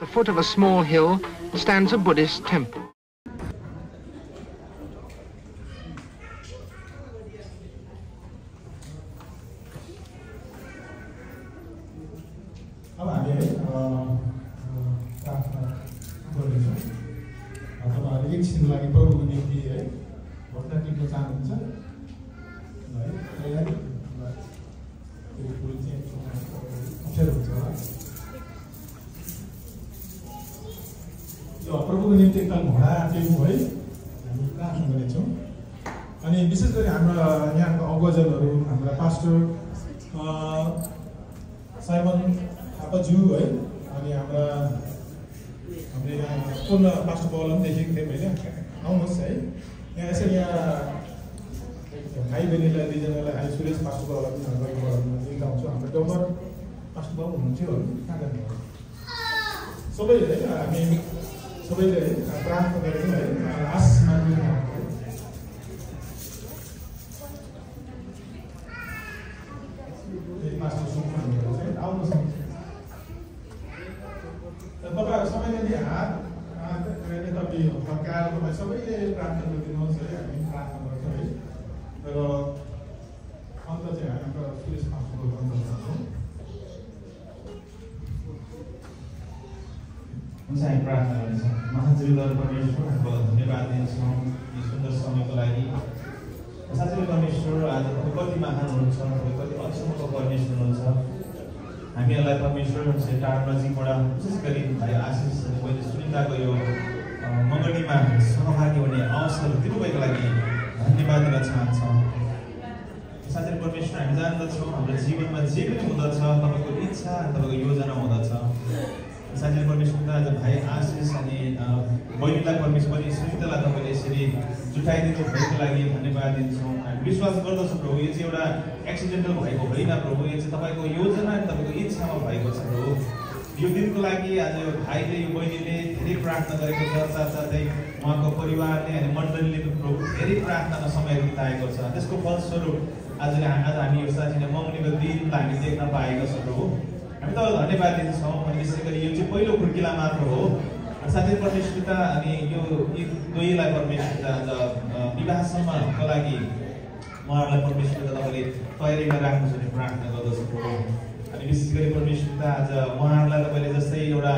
At the foot of a small hill stands a Buddhist temple. प्रभुको निम्ति एकताल घोडा टेक्नु है हामी प्रार्थना गर्नेछौँ अनि विशेष गरी हाम्रा यहाँका अगुवाजनहरू हाम्रा पास्टर साइमन थापाज्यू है अनि हाम्रो यहाँ पूर्ण पास्टर बाबुलाई पनि देखेको थियौँ होइन आउनुहोस् है यहाँ यसरी यहाँ भाइ बहिनीलाई दुईजनालाई अहिले सुरेश पास्टर बाबुलाई पनि हाम्रो लिएर आउँछौँ हाम्रो डम्बर पास्टर बाबु हुनुहुन्थ्यो कहाँ जानुभयो सबैले है हामी सबैले प्रार्थना गरेर है आश माग्नु तपाईँहरू सबैले हात तपाईँ फर्काएर तपाईँ सबैले प्रार्थना गरिदिनुहोस् है हामी प्रार्थना गर्छौँ है र अन्त चाहिँ हामी हाम्रो सुरेश पास्टरको अन्त गर्छौँ हुन्छ हामी प्रार्थना गर्नेछौँ महाजीवदर परमेश्वर हामीलाई धन्यवाद दिन्छौँ यो सुन्दर समयको लागि साँच्चै परमेश्वर आज कति महान हुनुहुन्छ कति अचम्मको परमेश्वर हुनुहुन्छ हामीहरूलाई परमेश्वर टाढा नजिकबाट विशेष गरी भाइ आशिष मैले सुनिताको यो मगनीमा सहभागी हुने अवसर दिनुभएको लागि धन्यवाद दिन चाहन्छौँ साँच्चै परमेश्वर हामी जान्दछौँ हाम्रो जीवनमा जे पनि हुँदछ तपाईँको इच्छा तपाईँको योजना हुँदछ साँच्चै परमेश्वर आज भाइ आशिष अनि बहिनीलाई परमेश्वर सुनितालाई तपाईँले यसरी जुटाइदिनु भएको लागि धन्यवाद दिन्छौँ हामी विश्वास गर्दछौँ प्रभु यो चाहिँ एउटा एक्सिडेन्टल भएको होइन प्रभु यो चाहिँ तपाईँको योजना अनि तपाईँको इच्छामा भएको छ प्रभु यो दिनको लागि आज यो भाइले यो बहिनीले धेरै प्रार्थना गरेको छ साथसाथै उहाँको परिवारले अनि मण्डलीले प्रभु धेरै प्रार्थनामा समय बिताएको छ त्यसको फलस्वरूप आज हामी यो साँच्चै मगनीको दिनलाई हामी देख्न पाएका छौँ प्रभु हामी तपाईँलाई धन्यवाद दिन्छौँ अनि विशेष गरी यो चाहिँ पहिलो खुर्किला मात्र हो साथै परमेश्वरता अनि यो दुवैलाई परमेश्वरता आज विवाहसम्मको लागि उहाँहरूलाई परमेश्वरता तपाईँले तयारीमा राख्नुहोस् भन्ने प्रार्थना गर्दछु प्रभु अनि विशेष गरी परमेश्वरता आज उहाँहरूलाई तपाईँले जस्तै एउटा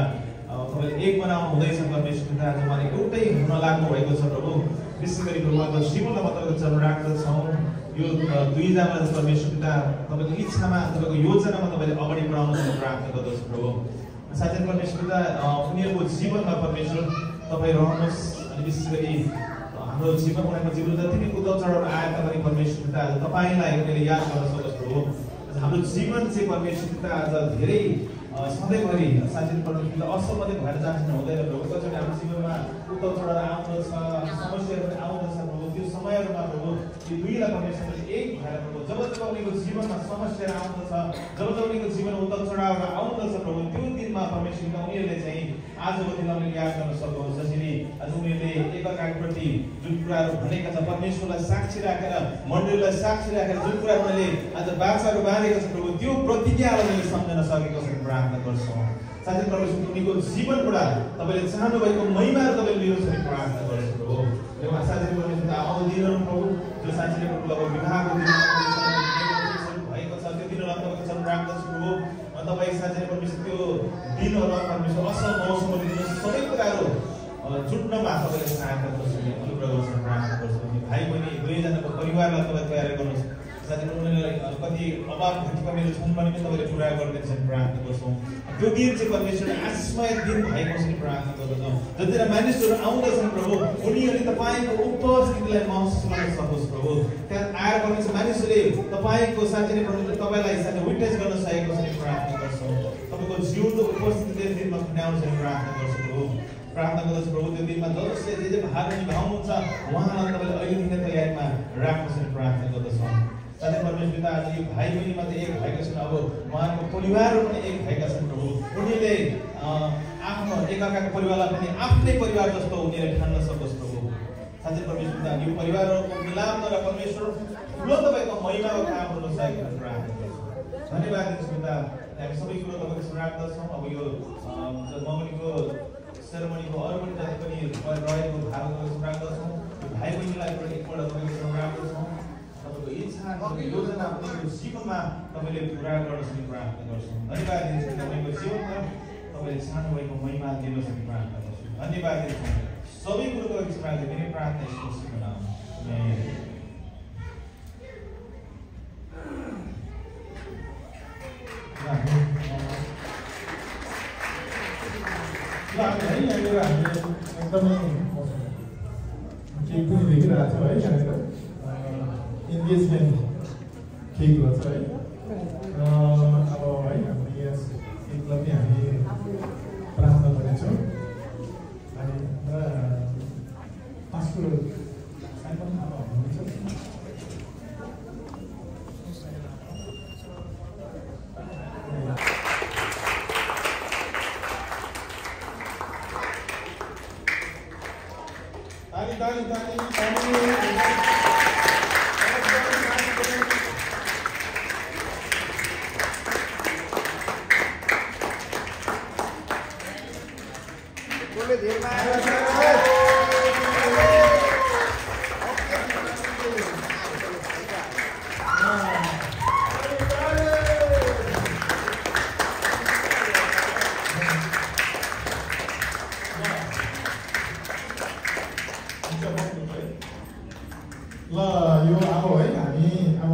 तपाईँले एक बनाउनु हुँदैछ परमेश्वरता आज उहाँले एउटै हुन लाग्नु भएको छ प्रभु विशेष गरी उहाँको जीवनमा तपाईँको चरण राख्दछौँ यो दुईजना परमेश्वरता तपाईँको इच्छामा तपाईँको योजनामा तपाईँले अगाडि बढाउनु भन्ने प्रार्थना गर्दछु प्रभु साथै परमेश्वरता उनीहरूको जीवनमा परमेश्वर तपाईँ रहनुहोस् अनि विशेष गरी हाम्रो जीवन उनीहरूको जीवन जति नै उतार चढाउ आए तापनि परमेश्वरता आज तपाईँलाई उनीहरूले याद गर्न सकोस् प्रभु हाम्रो जीवन चाहिँ परमेश्वरता आज धेरै सधैँभरि साँच्चै परमेश्वरता असम्बन्धित भएर जान्छ हुँदैन प्रभु कतिचोटि हाम्रो जीवनमा उतार चढाउ आउँदछ समस्याहरू पनि आउँदछ प्रभु त्यो समयहरूमा प्रभु यो दुईलाई परमेश्वरले एक भएर प्रभु जब उनीको जीवनमा समस्याहरू आउँदछ जब उनीको जीवनमा उतार चढाउहरू आउँदछ प्रभु त्यो दिनमा परमेश्वरले उनीहरूले चाहिँ आजको दिनमा उनीहरूले याद गर्न सक्नुहोस् जसरी आज उनीहरूले एकअर्काप्रति जुन कुराहरू भनेका छ परमेश्वरलाई साक्षी राखेर मण्डलीलाई साक्षी राखेर जुन कुरा उनीहरूले आज बाचाहरू बाँधेका छ प्रभु त्यो प्रतिज्ञालाई उनीहरूले सम्झन सकेको छ प्रार्थना गर्छौँ साथै परमेश्वर उनीको जीवनबाट तपाईँले चाहनु भएको महिमाहरू तपाईँले लिनुहोस् भने प्रार्थना गर्छु प्रभु साथै परमेश्वर आउँदो दिनहरू प्रभु जो साँच्चै प्रभु विवाहको दिन भएको छ त्यो दिनहरू तपाईँको चरण राख्दछु प्रभु तपाईँ साँच्चै परमेश्वर त्यो दिनहरूमा परमेश्वर असल मौसमहरू दिनुहोस् सबै कुराहरू जुट्नमा तपाईँले सहायता गर्छु अनुग्रह गर्छु प्रार्थना गर्छु भाइ बहिनी दुवैजनाको परिवारलाई तपाईँ तयार गर्नुहोस् साथै उनीहरूलाई कति अभाव घटिकमीहरू छन् भने पनि तपाईँले पुरा गरिदिन्छ प्रार्थना गर्छौँ त्यो दिन चाहिँ परमेश्वर आशिषमय दिन भएको छ प्रार्थना गर्दछौँ जतिजना मानिसहरू आउँदछन् प्रभु उनीहरूले तपाईँको उपस्थितिलाई महसुस गर्न सकोस् प्रभु त्यहाँ आएर परमेश्वर मानिसहरूले तपाईँको साँच्चै परमेश्वर तपाईँलाई साथै विटनेस गर्न सकेको छ प्रार्थना गर्छौँ तपाईँको जिउँदो उपस्थितिले दिनमा खुट्याउँछ प्रार्थना गर्छु प्रभु प्रार्थना गर्दछु प्रभु त्यो दिनमा जसले जे भाग निभाउनुहुन्छ उहाँलाई तपाईँले अहिलेदेखि नै तयारीमा राख्नुहोस् भने प्रार्थना गर्दछौँ साथै परमेश्वरता आज यो भाइ बहिनी मात्रै एक भएका छन् अब उहाँको परिवारहरू पनि एक भएका छन् प्रभु उनीहरूले आफ्नो एकअर्काको परिवारलाई पनि आफ्नै परिवार जस्तो उनीहरूले ठान्न सकोस् प्रभु साथै परमेश्वरता यो परिवारहरूको मिलाप गरेर परमेश्वर ठुलो तपाईँको महिमाको काम गर्न सकेको प्रार्थना गर्छु धन्यवाद दिन्छु पिता हामी सबै कुरो तपाईँको समक्ष राख्दछौँ। अब यो जन्मदिनको सेरेमनीको अरू पनि जति पनि रहेको भागको समक्ष राख्दछौँ। यो भाइ बहिनीलाई पनि एकपल्ट तपाईँको समक्ष राख्दछौँ। तपाईँको इच्छा योजना पनि यो जीवनमा तपाईँले पुरा गर्न सक्ने प्रार्थना गर्छौँ। धन्यवाद दिन्छौँ तपाईँको जीवनमा तपाईँले सानो भएको महिमा दिन सक्ने प्रार्थना गर्छौँ। धन्यवाद दिन्छौँ सबै कुरो तपाईँको समक्ष मेरो प्रार्थना यीशुको नाममा एकदमै केक पनि देखिरहेको छ है यहाँनिर इन्गेजमेन्ट केक रहेछ है अब है हामीले यस केकलाई पनि हामी प्रार्थना गर्नेछौँ अनि पाँच कुरो हुनुहुन्छ ल यो अब है हामी अब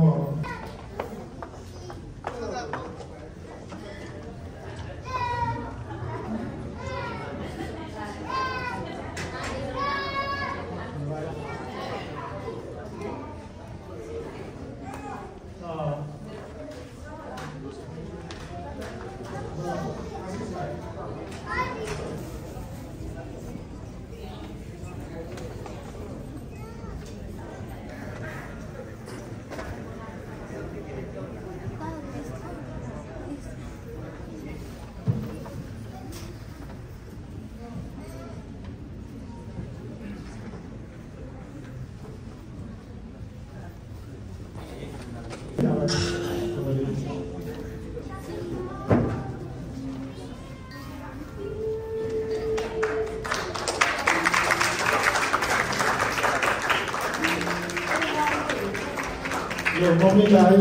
मम्मीलाई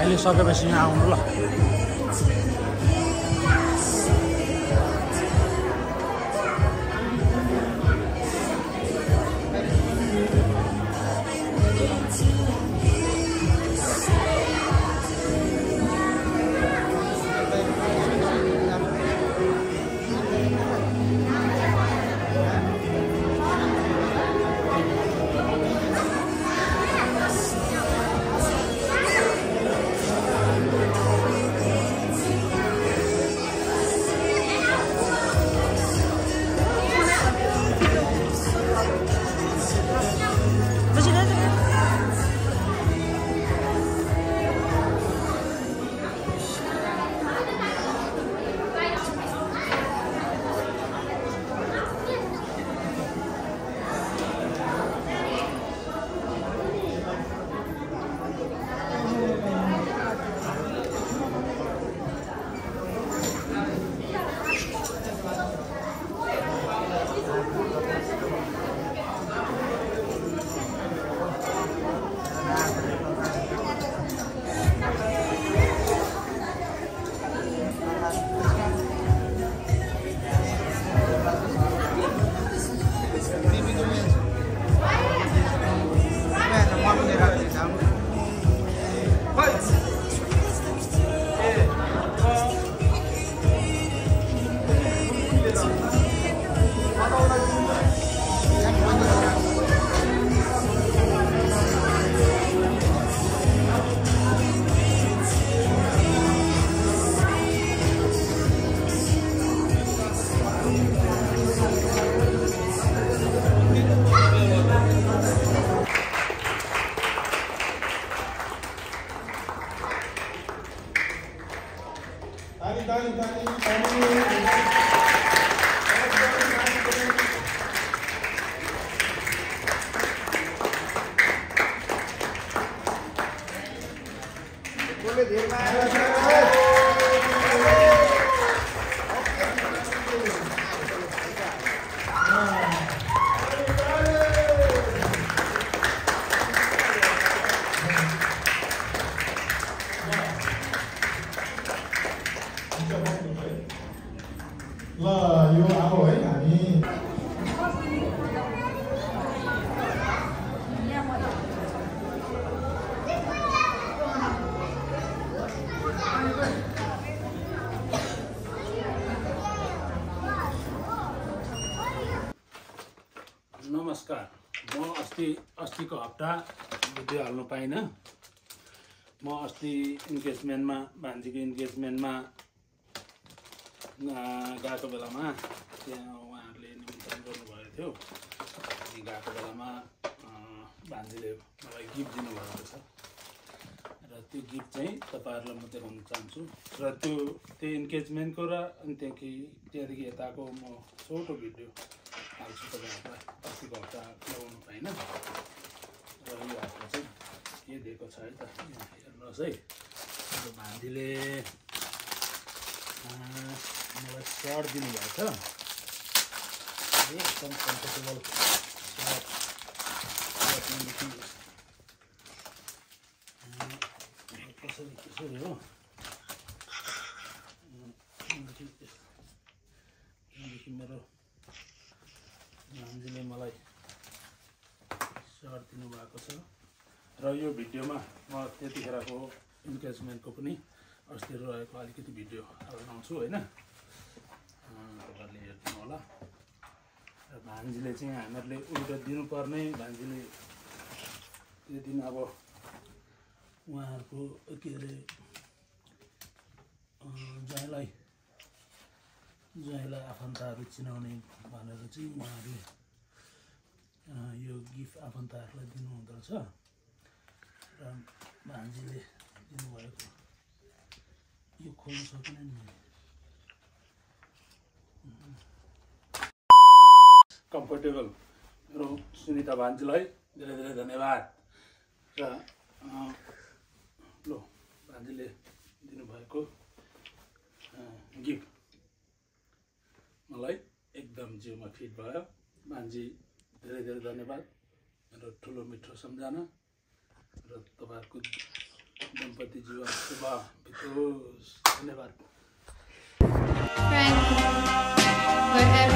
भाइले सकेपछि यहाँ आउनु ल। ल यो अब है हामी नमस्कार। म अस्तिको हप्ता भिडियो हाल्नु पाइनँ। म अस्ति इन्गेजमेन्टमा भान्जीको इन्गेजमेन्टमा गएको बेलामा त्यहाँ उहाँहरूले निमन्त्रण गर्नुभएको थियो। गएको बेलामा भान्जीले मलाई गिफ्ट दिनुभएको छ र त्यो गिफ्ट चाहिँ तपाईँहरूलाई म देखाउन चाहन्छु। र त्यो इन्गेजमेन्टको र अनि त्यहाँदेखि यताको म छोटो भिडियो हाल्छु तपाईँहरूलाई। अस्तिको हप्ता लगाउनु पाइनँ र यो हप्ता चाहिँ के दिएको छ है त हेर्नुहोस् है। भान्जीले मलाई सर्ट दिनुभएको छ, एकदम कम्फर्टेबल सर्ट। कसरी हो त्यहाँदेखि मेरो भान्जीले मलाई सर्ट दिनुभएको छ। र यो भिडियोमा म त्यतिखेरको इन्गेजमेन्टको पनि अस्ति रहेको अलिकति भिडियो बनाउँछु होइन, तपाईँहरूले हेर्नु होला। र भान्जीले चाहिँ हामीहरूले उल्टा दिनुपर्ने, भान्जीले त्यो दिन अब उहाँहरूको के अरे ज्वाइँलाई आफन्तहरू चिनाउने भनेर चाहिँ उहाँहरूले यो गिफ्ट आफन्तहरूलाई दिनुहुँदो रहेछ। र भान्जीले दिनुभएको यो खोल्न सकिन नि। कम्फर्टेबल मेरो सुनिता भान्जीलाई धेरै धेरै धन्यवाद। र लो भान्जीले दिनुभएको गिफ्ट मलाई एकदम जिउमा फिट भयो। भान्जी धेरै धेरै धन्यवाद। मेरो ठुलो मिठो सम्झना र तपाईँहरूको एकदम दाम्पत्य जीवन शुभ बितोस्। धन्यवाद। Friends, wherever